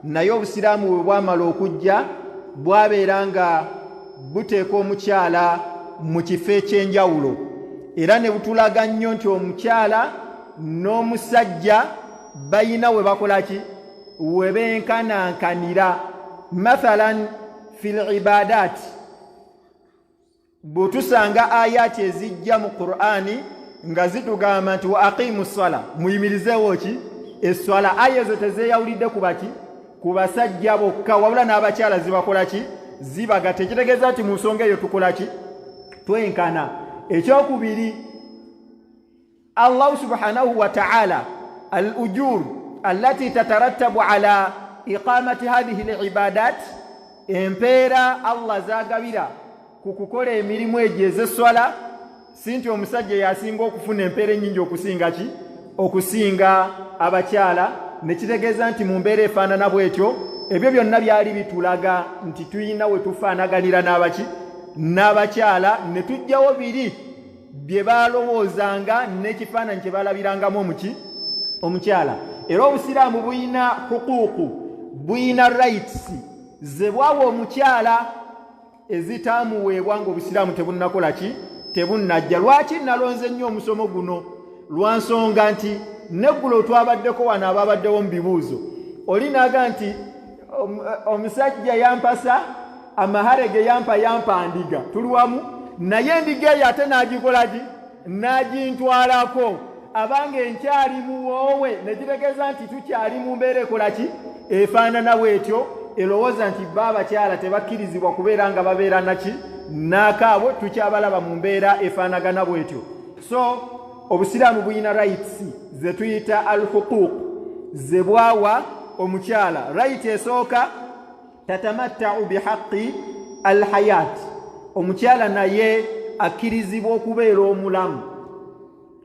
Naye Obusiraamu bwe bwamala okujja, bwabeera nga buteeka omukyala mu kifo eky'enjawulo, era ne butulaga nnyo nti omukyala n'omusajja bayina we bakola ki, we benkanankanira. Mathalan fil ibadat, bwetusanga ayati ezijja mu Qur'ani nga zitugamba nti wa aqimu ssala, muyimirizeewo ki esswala, aya ezo tezeeyawulidde ku baki, ku basajja bokka, wabula n'abakyala zibakola ki, zibaga. Tekitegeeza nti mu nsonga eyo tukola ki, twenkana. Ekyokubiri, Allahu subhanahu wa ta'ala al ujur allati tatarattabu ala iqamati hadhihi al ibadat, empeera Allah zagabira ku kukola emirimu egyo ez'esswala, si nti omusajja yasinga okufuna empeera ennyingi okusinga ki, okusinga abakyala. Ne kitegeeza nti mu mbeera efaanana bwetyo, ebyo byonna byali bitulaga nti tuyina we tufaanaganira n'abaki, n'abakyala, ne tujjawo biri bye balowoozanga n'ekifaananyi kye balabirangamu omuki, omukyala. Era Obusiraamu buyina hukuuku, buyina rights ze bwawa omukyala ezitaamuweebwa ng'Obusiraamu tebunnakola ki, tebunnajja. Lwaki nalonze nnyo omusomo guno? Lwa nsonga nti neggulo twabaddeko wano ababaddewo mu bibuuzo, oli naaga nti omusajja yampasa, amahare ge yampa yampa ndiga, tuli wamu naye, endiga eyo ate n'agikola ki, n'agintwalako, abange enkyali muwoowe. Ne kitegeeza nti tukyali mu mbeera ekola ki, efaanana bwetyo, erowooza nti ba abakyala tebakkirizibwa kubeera nga babeera naki n'akaabwe, tukyabalaba mu mbeera efaanagana bwetyo. So Obusiraamu buyina rights ze tuyita al huquq ze bwawa omukyala. Right esooka, tatamattau bihaqi al hayat, omukyala naye akkirizibwa okubeera omulamu.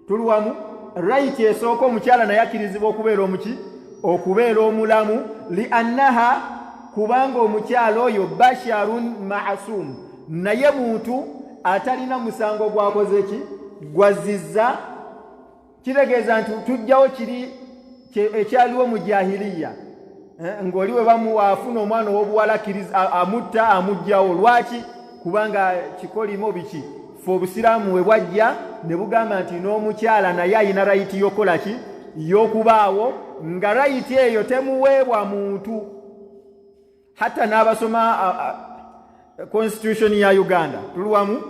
Tuli wamu? Right esooka, omukyala naye akkirizibwa okubeera omuki, okubeera omulamu. Li annaha, kubanga omukyala oyo basharun maasum, naye muntu atalina musango gwakoze ki, gwazizza. Kitegeeza nti tujjawo kiri ekyaliwo mu jahiliya, ng'oli we bamuwa afuna omwana ow'obuwala amutta, amugjawo. Lwaki? Kubanga kikolimo biki. Fe Obusiraamu we bwajja ne bugamba nti n'omukyala naye ayina right y'okukola ki, y'okubaawo, nga right eyo temuweebwa muntu. Hatta n'abasoma constitution ya Uganda, tuli wamu?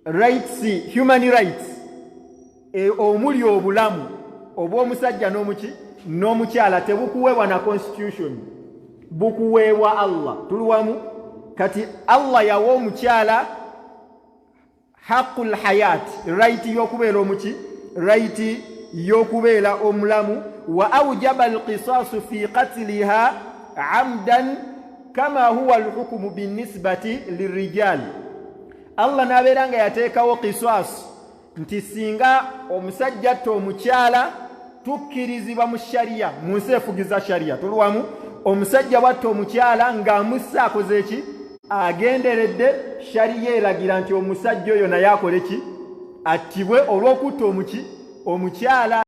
Rights, human rights, omuli obulamu obw'omusajja n'omuki, n'omukyala, tebukuweebwa na constitution, bukuweebwa Allah. Tuli wamu? Kati Allah yawa omukyala haqul hayat, right y'okubeera omuki, right y'okubeera omulamu. Wa aujaba alqisasu fi qatliha amdan kama huwa alhukumu binisbati lirijal. Allah n'abeera nga yateekawo qisas nti singa omusajja atta omukyala, tukkirizibwa mu shariya, mu nsi efugiza shariya, tuli wamu? Omusajja bwatta omukyala ng'amussa akoze ki, agenderedde, shariya eragira nti omusajja oyo naye akole ki, attibwe olw'okutta omuki, omukyala.